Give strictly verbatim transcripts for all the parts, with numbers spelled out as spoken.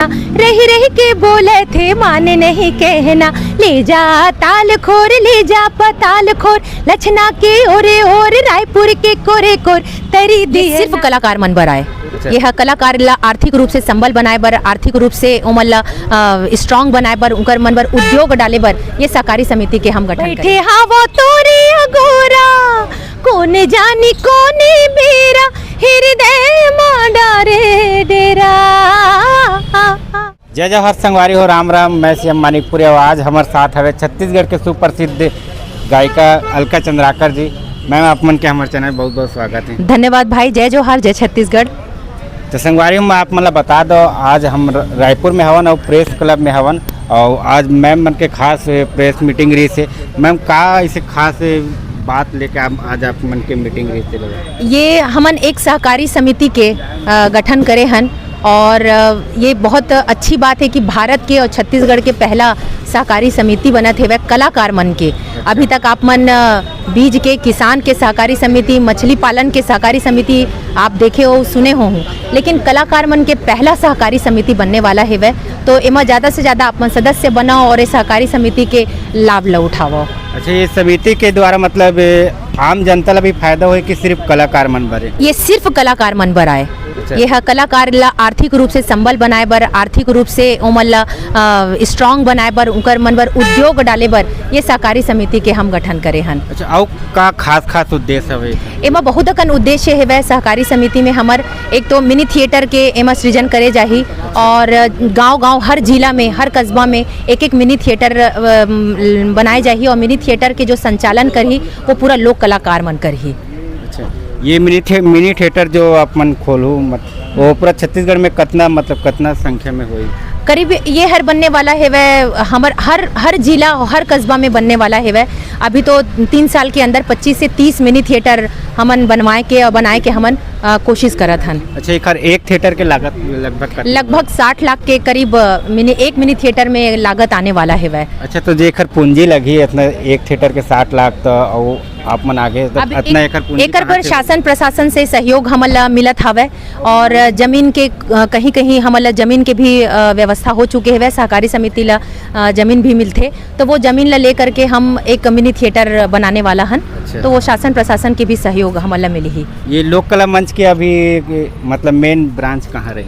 रही रही के बोले थे, माने नहीं कहना। ले जा ताल खोर, ले जा पताल खोर, लक्षणा के ओरे ओर, रायपुर के कोरे कोर, तरी ये दिए सिर्फ ना। कलाकार मन बर आए। अच्छा। ये ह कलाकार ला आर्थिक रूप से संबल बनाए बर, आर्थिक रूप से ओमन ला, अ, स्ट्रॉन्ग बनाए बर, उनकर मन बर उद्योग डाले बर ये सहकारी समिति के हम गठन करे। बैठे हवा तोरे अगोरा, कोन जानी कोने बेरा, हृदय मा डारे डेरा। जय जोहार संगवारी हो, राम राम। मैं सीएम मानिकपुरी अउ आज हमर साथ हवे छत्तीसगढ़ के सुप्रसिद्ध गायिका अलका चंद्राकर जी। मैम, आप मन के हमर चैनल बहुत बहुत स्वागत है। धन्यवाद भाई, जय जोहार, जय छत्तीसगढ़। तो संगवारी हो, मैं आप मन ला बता दो, आज हम र-, रायपुर में हवन अउ प्रेस क्लब में हवन अउ आज मैम मन के खास प्रेस मीटिंग रहिस हे। मैम, का ऐसे खास बात लेके आप, आज आप मन के मीटिंग रहिस हे? ये हमन एक सहकारी समिति के, अ, गठन करे हन और, अ, ये बहुत अच्छी बात है कि भारत के और छत्तीसगढ़ के पहला सहकारी समिति बनत हेवय कलाकार मन के। अभी तक आप मन, अ, बीज के किसान के सहकारी समिति, मछली पालन के सहकारी समिति आप देखे हो, सुने हो, लेकिन कलाकार मन के पहला सहकारी समिति बनने वाला हेवय। तो एमा ज्यादा से ज्यादा आप मन सदस्य बनाओ और ये सहकारी समिति के लाभ ला उठाओ। अच्छा, ये समिति के द्वारा मतलब, ए, आम जनता ला भी फायदा होए कि सिर्फ कलाकार मन बर ए? ये सिर्फ कलाकार मन बर आए। अच्छा। ये ह कलाकार ला आर्थिक रूप से संबल बनाए बर, आर्थिक रूप से ओमन ला, अ, स्ट्रॉन्ग बनाए बर, उनकर मन बर उद्योग डाले बर ये सहकारी समिति के हम गठन करे हन। अच्छा, अउ का खास खास उद्देश्य हवे? एमा बहुत अकन उद्देश्य हेवय सहकारी समिति में हमर। एक तो मिनी थिएटर के एमा सृजन करे जाही और गांव-गांव, हर जिला में, हर कस्बा में एक-एक मिनी थिएटर, अ, म, बनाए जाही और मिनी थिएटर के जो संचालन करही, वो पूरा लोक कलाकार मन करही। अच्छा, ये मिनी थिए-, मिनी थिएटर जो आप मन खोलहू, मत-, वो पूरा छत्तीसगढ़ में कतना, मतलब, कतना संख्या में होही? करीब ये हर बनने वाला हेवय, हमर हर, हर जिला, हर कस्बा में बनने वाला हेवय। अभी तो तीन साल के अंदर पच्चीस से तीस मिनी थिएटर हमन बनवाए के और बनाए के हमन, अ, कोशिश करत हन। अच्छा, एकर एक थिएटर के लागत लगभग कतना? लगभग साठ लाख के करीब, अ, मिनी, एक मिनी थिएटर में लागत आने वाला हेवय। अच्छा, तो जेकर पूंजी लगही इतना एक थिएटर के साठ लाख, तो अउ आप मन आगे, तो अभी इतना एक-, एकर पूंजी एकर कहाँ बर से? शासन प्रशासन से सहयोग हमन ला मिलत हवय और जमीन के, अ, कहीं-कहीं हमन ला जमीन के भी, अ, व्यवस्था हो चुके हवय, सहकारी समिति ला, अ, जमीन भी मिलथे, तो वो जमीन ला लेकर के हम एक मिनी थिएटर बनाने वाला हन। अच्छा। तो वो शासन प्रशासन के भी सहयोग हमन ला मिलही। ये लोक कला मंच के अभी, मतलब, मेन ब्रांच कहाँ रही?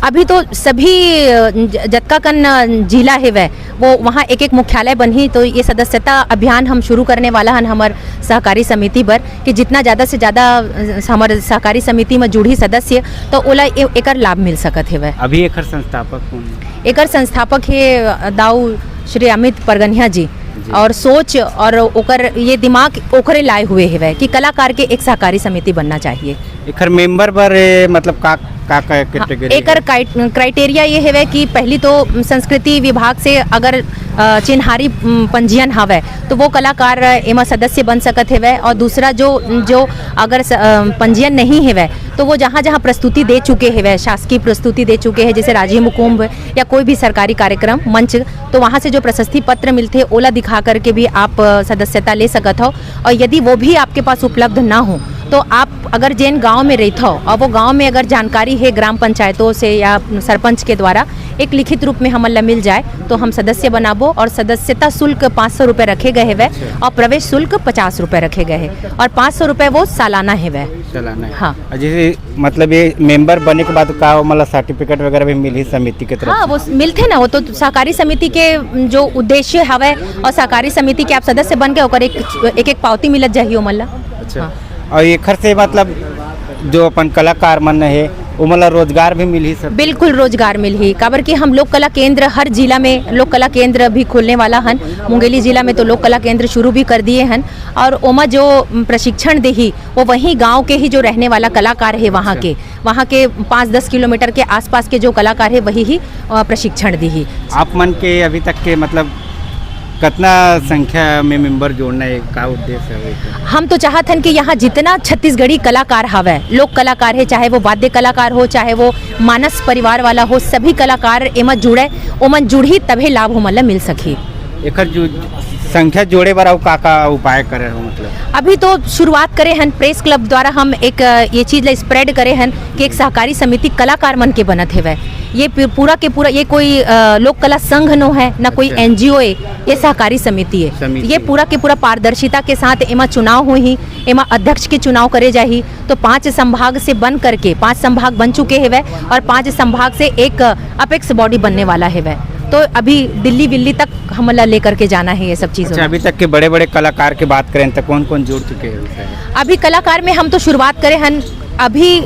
अभी तो सभी, अ, ज-, जतका कन, अ, जिला हेवय, वो वहाँ एक-एक मुख्यालय बनही, तो ये सदस्यता अभियान हम शुरू करने वाला हन हमर सहकारी समिति बर, कि जितना ज्यादा से ज्यादा, अ, हमर सहकारी समिति में जुड़ही सदस्य, तो ओला ए-, एकर लाभ मिल सकत हेवय। अभी एकर संस्थापक कौन हे? एकर संस्थापक हे, अ, दाऊ श्री अमित परगनिया जी। जी। और सोच और ओकर ये दिमाग ओकरे लाए हुए हेवय कि कलाकार के एक सहकारी समिति बनना चाहिए। एकर मेंबर बर, ए, मतलब, का, का, का हाँ, category एकर हे? क्राइ-, criteria ये हेवय कि पहली तो संस्कृति विभाग से अगर, अ, चिन्हारी, उम, पंजीयन हवय, तो वो कलाकार एमा सदस्य बन सकत हेवय। और दूसरा, जो, जो अगर स-, अ, पंजीयन नहीं हेवय, तो वो जहाँ-जहाँ प्रस्तुति दे चुके हेवय, शासकीय प्रस्तुति दे चुके हैं, जैसे राजिम कुंभ या कोई भी सरकारी कार्यक्रम मंच, तो वहाँ से जो प्रशस्ति पत्र मिलथे, ओला दिखा करके भी आप, अ, सदस्यता ले सकत हो। और यदि वो भी आपके पास उपलब्ध ना हो, तो आप अगर जेन गांव में रहिथव और वो गांव में अगर जानकारी है ग्राम पंचायतों से या सरपंच के द्वारा, एक लिखित रूप में हमन ला मिल जाए, तो हम सदस्य बनाबो। और सदस्यता शुल्क पाँच सौ रुपये रखे गए हेवय। अच्छा। और प्रवेश शुल्क पचास रुपये रखे गए हैं और पाँच सौ रुपये वो सालाना हेवय। सालाना है। हाँ। और जैसे, मतलब, ये मेंबर बने के बाद का, मतलब, सर्टिफिकेट वगैरह भी मिलही समिति के तरफ हाँ, से? वो मिलथे ना, वो तो सहकारी समिति के जो उद्देश्य हवय और सहकारी समिति के आप सदस्य बन के ओकर एक, एक, एक पावती मिलत जाही ओमन ला। अच्छा। हाँ। और एखर से, मतलब, जो अपन कलाकार मन हे, ओमन ला रोजगार भी मिलही सब? बिल्कुल रोजगार मिलही, काबर कि हम लोक कला केंद्र हर जिला में लोक कला केंद्र भी खोलने वाला हन। मुंगेली जिला में तो लोक कला केंद्र शुरू भी कर दिए हन और ओमा जो प्रशिक्षण देही, वो वही गांव के ही जो रहने वाला कलाकार है वहाँ अच्छा। के, वहाँ के पाँच दस किलोमीटर के आसपास के जो कलाकार है, वही ही, अ, प्रशिक्षण दिही। आप मन के अभी तक के, मतलब, कतना संख्या में मेंबर जोड़ना है, का उद्देश्य है एकर? हम तो चाहत हन कि यहाँ जितना छत्तीसगढ़ी कलाकार हवय, लोक कलाकार है, चाहे वो वाद्य कलाकार हो, चाहे वो मानस परिवार वाला हो, सभी कलाकार एमा जुड़े, ओमन जुड़ही तभे लाभ ओमन ला मिल सकही। एकर जो संख्या जोड़े बर अउ का-का उपाय करे हो, मतलब? अभी तो शुरुआत करे हन, प्रेस क्लब द्वारा हम एक, अ, ये चीज ला स्प्रेड करे हन कि एक सहकारी समिति कलाकार मन के बनत हेवय, ये पू-, पूरा के पूरा, ये कोई, अ, लोक कला संघ नो है, ना कोई अच्छा। एनजीओ है, ये सहकारी समिति है। समिति ये है। पूरा के पूरा पारदर्शिता के साथ एमा चुनाव होही, एमा अध्यक्ष के चुनाव करे जाही। तो पांच संभाग से बन करके, पांच संभाग बन चुके हेवय और पांच संभाग से एक अपेक्स बॉडी बनने वाला हेवय। तो अभी दिल्ली विल्ली तक हमन ला लेकर के जाना है ये सब चीज़ों अच्छा, में। अभी तक के बड़े-बड़े कलाकार के बात करें तो कौन-कौन जुड़ चुके हैं उनसे? अभी कलाकार में हम तो शुरुआत करे हन, अभी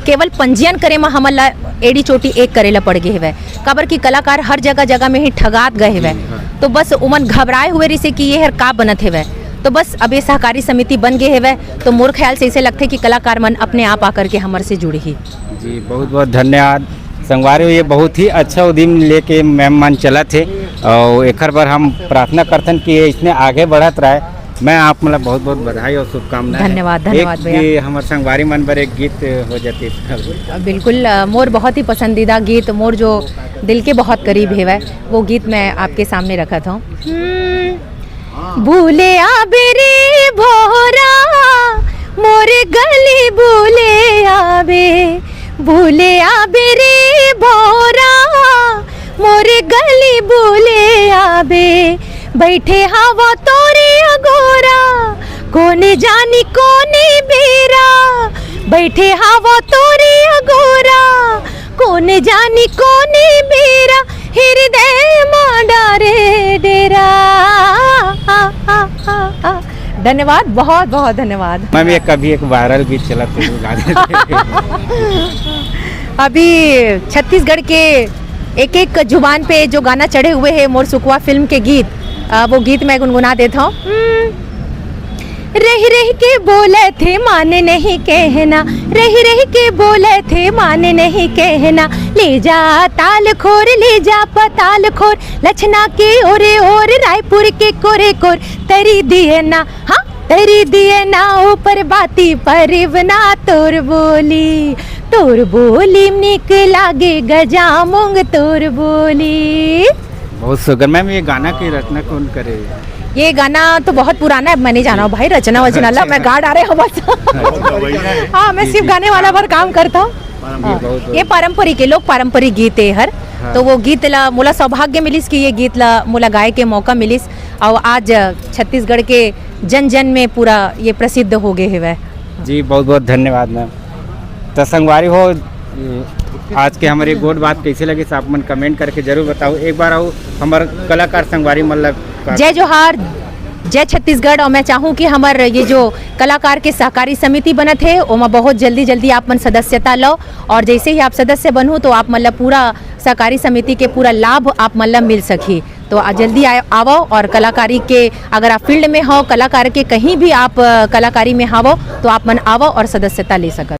केवल पंजीयन करे म हमन ला एड़ी चोटी एक करे ला पड़ गे हेवय, काबर कि कलाकार हर जगह-जगह में ही ठगात गए हेवय। जी, हाँ। तो बस उमन घबराए हुए रहिसे कि ये हर का बनत हेवय। तो बस अब ये सहकारी समिति बन गे हेवय, तो मोर ख्याल से इसे लगथे कि कलाकार मन अपने आप आकर के हमर से जुड़ही। जी, बहुत-बहुत धन्यवाद संगवारी हो, ये बहुत ही अच्छा उद्यम लेके मैम मन चलत हे और एखर बर हम प्रार्थना करथन कि ये इसने आगे बढ़त रहे। मैं आप मतलब बहुत-बहुत बधाई और शुभकामनाएं। धन्यवाद, एक धन्यवाद भैया। ये हमर संगवारी मन बर एक गीत हो जाती। बिल्कुल, अ, मोर बहुत ही पसंदीदा गीत, मोर जो दिल के बहुत करीब हेवय, वो गीत मैं आपके सामने रखत हूँ। हम्म, भूले आबे रे भोरा, मोर गली भूले आबे, भूले आबे रे भोरा, मोर गली भूले आबे, बैठे हवा तोरे अगोरा, कोन जानी कोन बेरा, बैठे हवा तोरे अगोरा, कोन जानी कोन बेरा, हृदय मा डारे डेरा। धन्यवाद, बहुत बहुत धन्यवाद। मैम, ये कभी एक वायरल गीत चलत हे, वो गा देते। अभी छत्तीसगढ़ के एक एक जुबान पे जो गाना चढ़े हुए हैं, मोर सुकवा फिल्म के गीत, अ, वो गीत मैं गुनगुना देता हूँ। हम्म। रहि रहि के बोलथे माने नहीं कहना, रहि रहि के बोलथे माने नहीं कहना, ले जा ताल खोर, ले जा पताल खोर, लछना के ओरे ओर, रायपुर के कोरे कोर, तरी दिए ना, हाँ, तरी दिए ना ऊपर बाती परिवना तोर बोली, तोर बोली निक लागे गजामुंग तोर बोली। बहुत सुघर। मैम, ये गाना की रचना कौन करे? ये गाना तो बहुत पुराना है, मैं नहीं जाना हूँ भाई, रचना वचना ला, अच्छा। मैं गा डारे हूँ बस। हाँ, मैं सिर्फ गाने वाला भर काम करता हूँ। हाँ, बहुत, बहुत। ये पारंपरिक है, लोक पारंपरिक गीत है हर। हाँ। तो वो गीत ला मोला सौभाग्य मिलिस कि ये गीत ला मोला गाए के मौका मिलिस, और आज छत्तीसगढ़ के जन जन में पूरा ये प्रसिद्ध हो गए हेवय। जी, बहुत बहुत धन्यवाद मैम। तो संगवारी हो, आज के हमारे गोठ बात कैसे लगिस, आप मन कमेंट करके जरूर बताओ। एक बार आओ हमारे कलाकार संगवारी मन ला का- जय जोहार, जय छत्तीसगढ़। और मैं चाहूँ कि हमर ये जो कलाकार के सहकारी समिति बनत हे, ओमा बहुत जल्दी जल्दी आप मन सदस्यता लो, और जैसे ही आप सदस्य बनहू तो आप मन ला पूरा सहकारी समिति के पूरा लाभ आप मन ला मिल सकही। तो आ, जल्दी आए, आवो, और कलाकारी के, अगर आप फील्ड में हो, कलाकार के कहीं भी आप, अ, कलाकारी में हावो, तो आप मन आवो और सदस्यता ले सकत।